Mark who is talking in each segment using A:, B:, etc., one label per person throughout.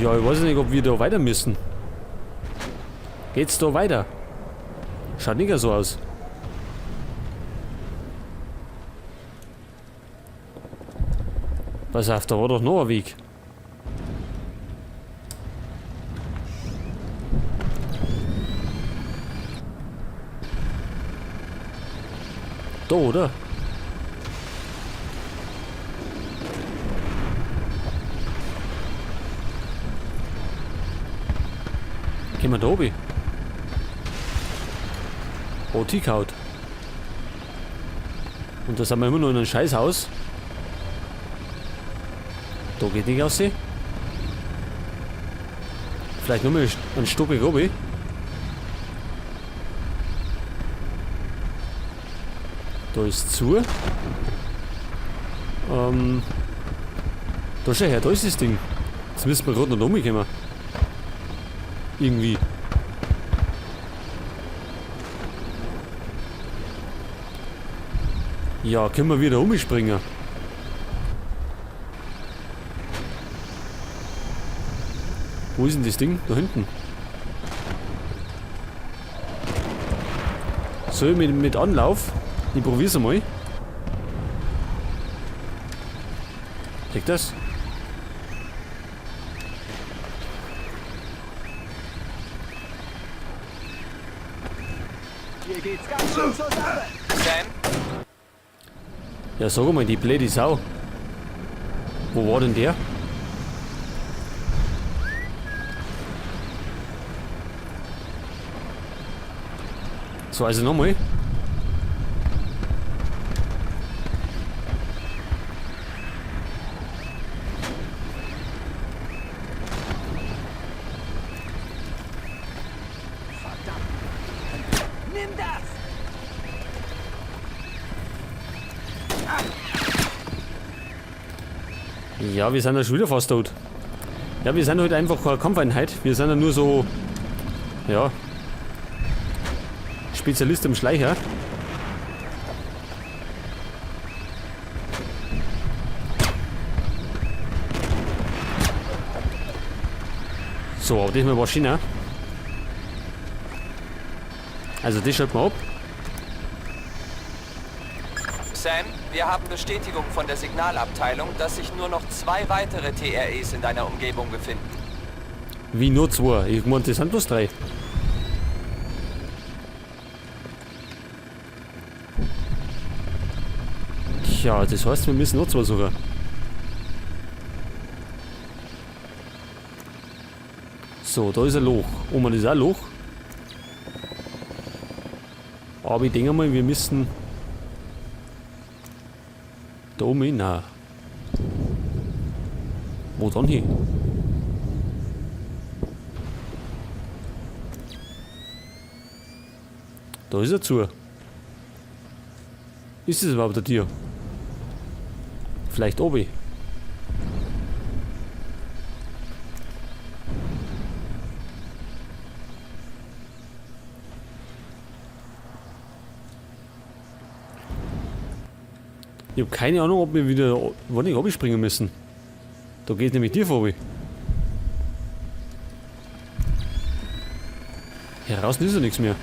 A: Ja, ich weiß nicht, ob wir da weiter müssen. Geht's da weiter? Schaut nicht so aus. Pass auf, da war doch noch ein Weg. Da, oder? Gehen wir da oben? Oh, T-Kaut. Und da sind wir immer noch in einem Scheißhaus. Da geht nicht raus. Vielleicht nur mal ein Stück oben. Da ist zu. Da schau her, da ist das Ding. Jetzt müssen wir gerade noch rumkommen. Irgendwie. Ja, können wir wieder umspringen. Wo ist denn das Ding? Da hinten. So, mit Anlauf. Ich probier's einmal. Kriegt das?
B: Hier geht's ganz schön zur Sache.
C: Sam?
A: Ja, sag mal, die blöde Sau. Wo war denn der? So, also nochmal.
B: Verdammt. Nimm das!
A: Ja, wir sind ja schon wieder fast tot. Ja, wir sind heute einfach keine Kampfeinheit. Wir sind ja nur so, ja, Spezialist im Schleicher. So, aber diesmal war schöner. Also das schalten wir ab.
C: Sam, wir haben Bestätigung von der Signalabteilung, dass sich nur noch 2 weitere TREs in deiner Umgebung befinden.
A: Wie nur 2? Ich meine, das sind bloß 3. Tja, das heißt, wir müssen noch 2 suchen. So, da ist ein Loch. Oh man, das ist auch ein Loch. Aber ich denke mal, wir müssen da oben hin. Nein. Wo dann hin? Da ist er zu. Ist das überhaupt ein Tier? Vielleicht oben. Ich hab keine Ahnung, ob wir wieder wo nicht runterspringen müssen. Da geht nämlich dir vorbei. Hier raus ist ja nichts mehr.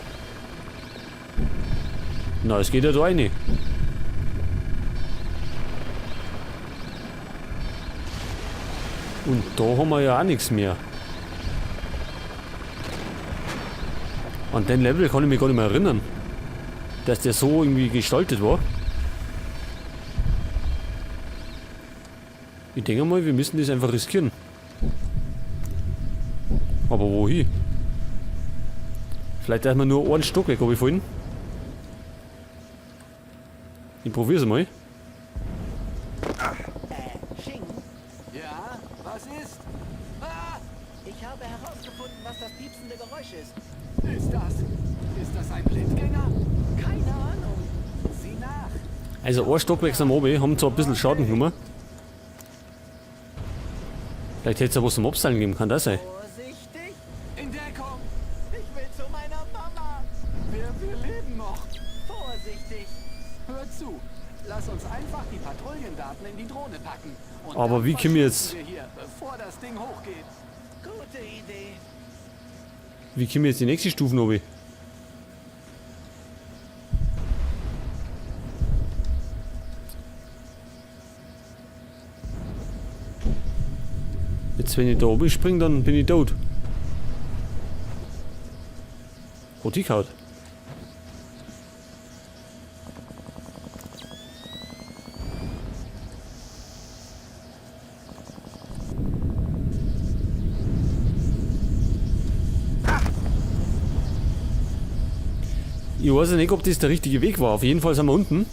A: Na, es geht ja da rein. Und da haben wir ja auch nichts mehr. An den Level kann ich mich gar nicht mehr erinnern, dass der so irgendwie gestaltet war. Ich denke mal, wir müssen das einfach riskieren. Aber wohin? Vielleicht erstmal nur einen Stockwerk, ob ich vorhin. Ich probier's mal.
B: Xing?
D: Ja, was ist? Ah!
B: Ich habe herausgefunden, was das piepsende Geräusch ist.
D: Ist das ein Blindgänger?
B: Keine Ahnung.
D: Sieh nach.
A: Also ein Stockwerk sind wir oben, haben zwar ein bisschen Schaden genommen. Vielleicht hätte es ja was zum Abseilen geben, kann das sein?
B: Vorsichtig!
D: In Deckung!
B: Ich will zu meiner Mama!
D: Wir leben noch!
B: Vorsichtig!
D: Hör zu! Lass uns einfach die Patrouillendaten in die Drohne packen. Und
A: Aber
D: dann
A: wie kommen wir jetzt?
D: verschwinden wir hier, bevor das Ding hochgeht.
B: Idee.
A: Wie kommen wir jetzt die nächste Stufe runter? Jetzt, wenn ich da oben springe, dann bin ich tot. Hat die gehauen. Ich weiß ja nicht, ob das der richtige Weg war. Auf jeden Fall sind wir unten.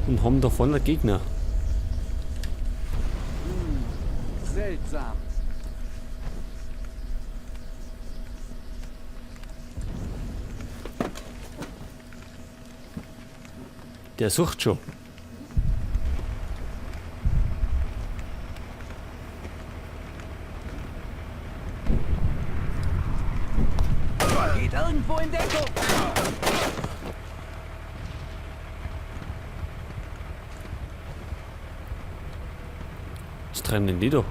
A: Und haben da vorne einen Gegner.
D: Seltsam.
A: Der sucht schon.
D: Geht irgendwo in Deckung.
A: Was treiben denn die da?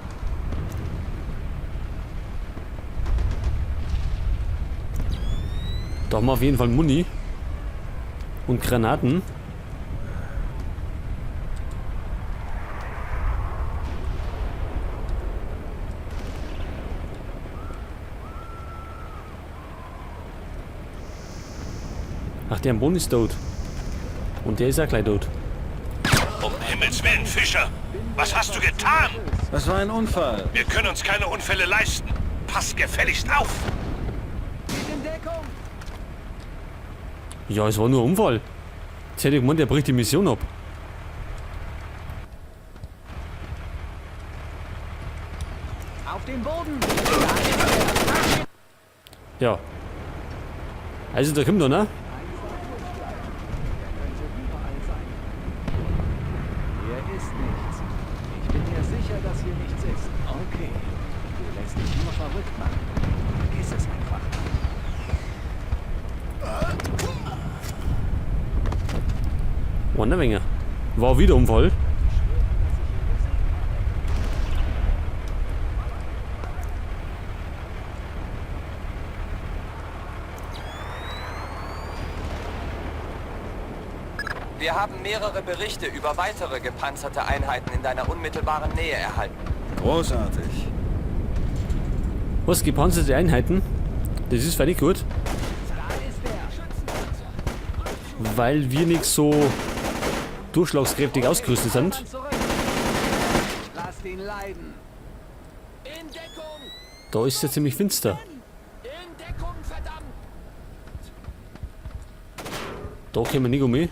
A: Da haben wir auf jeden Fall Muni. Und Granaten. Ach, der am Boden ist tot. Und der ist auch gleich tot.
E: Um Himmels Willen, Fischer! Was hast du getan?
F: Das war ein Unfall.
E: Wir können uns keine Unfälle leisten. Pass gefälligst auf!
D: Geht in Deckung.
A: Ja, es war nur ein Unfall. Jetzt hätte ich gemeint, der bricht die Mission ab.
D: Auf den Boden.
A: Ja. Also, da kommt er, ne?
D: Er könnte überall sein. Hier ist nichts. Ich bin mir sicher, dass hier nichts ist. Okay. Du lässt dich nur verrückt machen. Vergiss es einfach.
A: Wunderwenger. War wieder Unfall.
C: Wir haben mehrere Berichte über weitere gepanzerte Einheiten in deiner unmittelbaren Nähe erhalten.
F: Großartig.
A: Was, gepanzerte Einheiten? Das ist völlig gut. Weil wir nicht so durchschlagskräftig ausgerüstet sind.
D: Zurück. Lasst ihn leiden.
B: In Deckung!
A: Da ist es ja ziemlich finster.
B: In Deckung, verdammt!
A: Da kommen wir nicht um mich.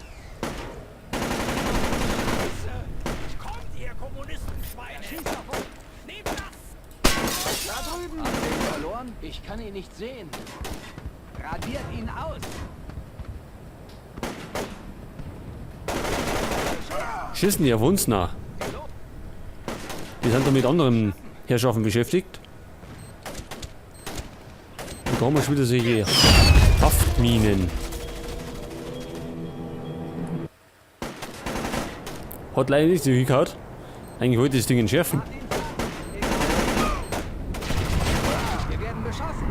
E: Kommt, ihr Kommunistenschweine! Nehmt das!
D: Da drüben. Habt ihr ihn verloren?
B: Ich kann ihn nicht sehen.
D: Radiert ihn aus.
A: Schießen die auf uns nach? Die sind da mit anderen Herrschaften beschäftigt. Und da haben wir schon wieder solche Haftminen. Hat leider nicht so hingehauen. Eigentlich wollte ich das Ding entschärfen.
D: Wir werden beschossen.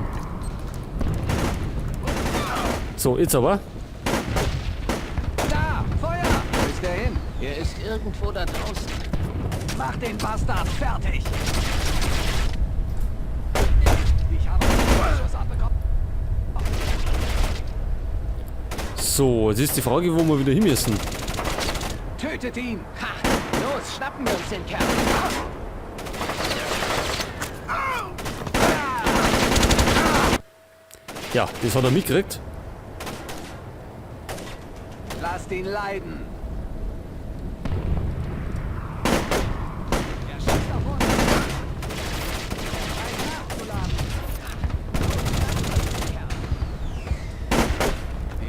A: So, jetzt aber.
D: Da, Feuer. Wo ist der hin?
B: Er ist irgendwo da draußen.
D: Mach den Bastard fertig. Ich habe einen Schuss abbekommen.
A: So, jetzt ist die Frage, wo wir wieder hin müssen.
D: Tötet ihn.
B: Ha! Los, schnappen wir uns den Kerl.
A: Ja, das hat er mitgekriegt.
D: Lasst ihn leiden. Er schießt auf uns. Zeit nachzuladen.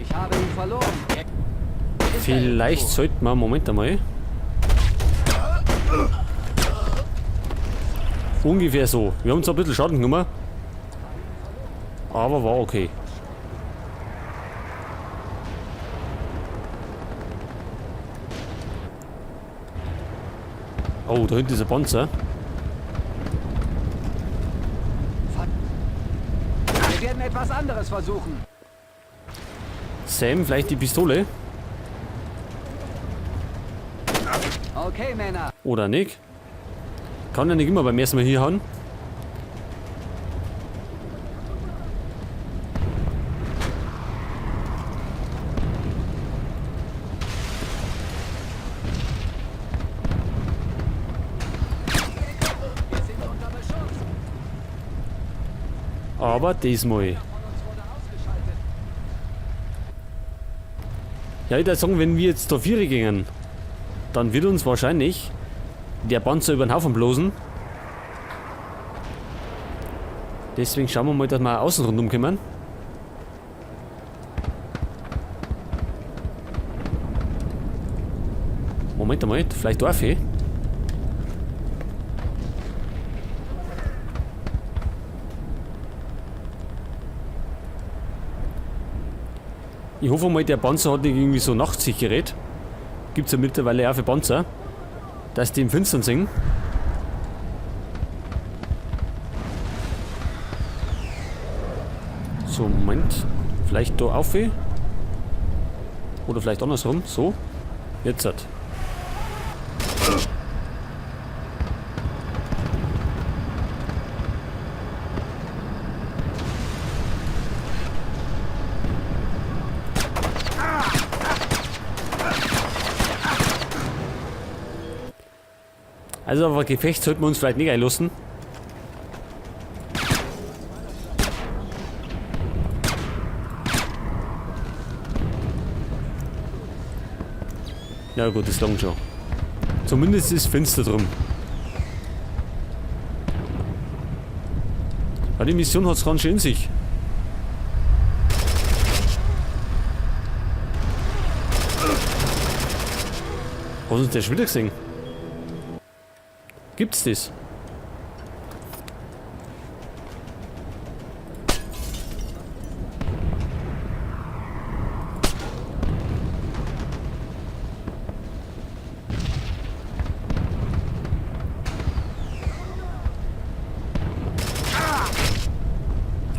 D: Ich habe ihn verloren.
A: Vielleicht sollten wir, Moment einmal. Ungefähr so. Wir haben zwar ein bisschen Schaden genommen, aber war okay. Oh, da hinten ist ein Panzer.
D: Wir werden etwas anderes versuchen.
A: Sam, vielleicht die Pistole?
D: Okay, Männer.
A: Oder nicht? Kann ja nicht immer beim ersten Mal hier hauen.
D: Wir sind unter Beschuss.
A: Aber diesmal.
D: Von uns wurde ausgeschaltet.
A: Ja, ich würde sagen, wenn wir jetzt da vier gingen, dann wird uns wahrscheinlich der Panzer über den Haufen bloßen. Deswegen schauen wir mal, dass wir außen rundum kommen. Moment einmal, vielleicht darf ich. Ich hoffe mal, der Panzer hat nicht irgendwie so Nachtsichtgerät. Gibt es ja mittlerweile auch für Panzer. Dass die im Finstern singen. So, Moment. Vielleicht da auf. Oder vielleicht andersrum. So. Jetzt hat. Also auf ein Gefecht sollten wir uns vielleicht nicht einlassen. Ja gut, das langt schon. Zumindest ist finster drum. Ja, die Mission hat's ganz schön in sich. Hat uns der schon wieder gesehen? Gibt's das?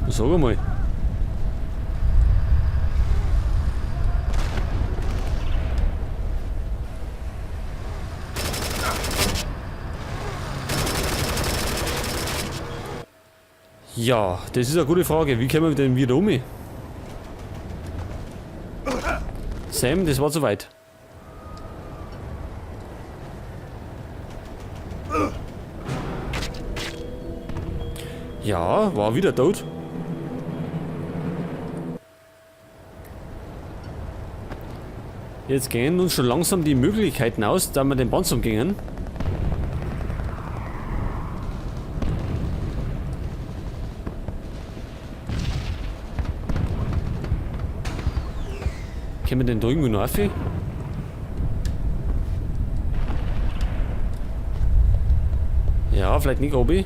A: Sag mal. Ja, das ist eine gute Frage. Wie kommen wir denn wieder um? Sam, das war zu weit. Ja, war wieder tot. Jetzt gehen uns schon langsam die Möglichkeiten aus, da wir den Panzer umgingen. Können wir denn da irgendwo noch rauf? Ja, vielleicht nicht oben.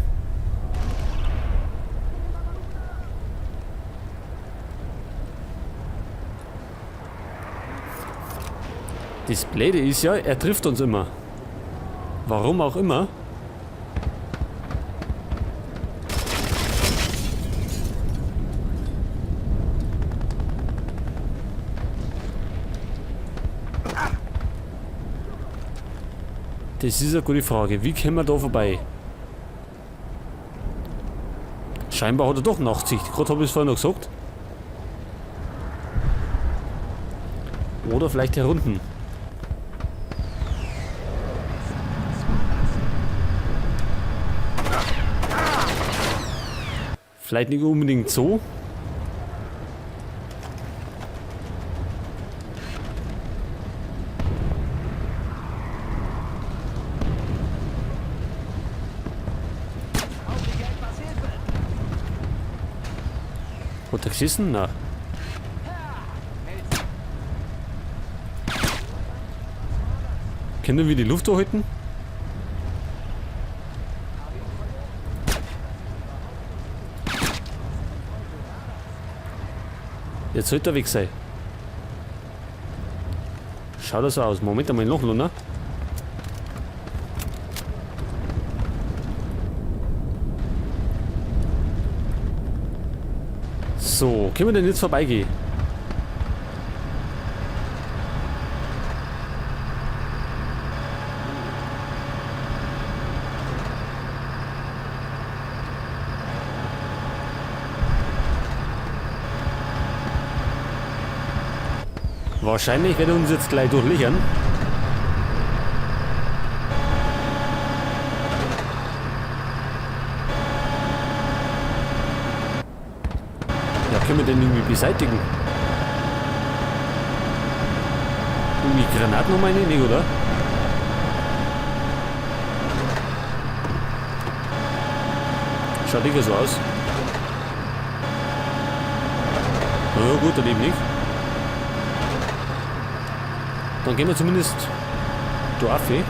A: Das Blöde ist ja, er trifft uns immer. Warum auch immer. Das ist eine gute Frage. Wie kommen wir da vorbei? Scheinbar hat er doch Nachtsicht. Gerade habe ich es vorhin noch gesagt. Oder vielleicht hier unten. Vielleicht nicht unbedingt so.
D: Brauche ich etwas Hilfe?
A: Hat er geschissen? Nein. Können wir die Luft hochhalten? Jetzt sollte er weg sein. Schaut das so aus. Moment einmal noch, ne? Können wir denn jetzt vorbeigehen? Wahrscheinlich wird er uns jetzt gleich durchlichern. Ja, können wir den irgendwie beseitigen? Irgendwie Granaten um eine? Nee, oder? Schaut nicht so aus. Na ja, gut, dann eben nicht. Dann gehen wir zumindest da auf.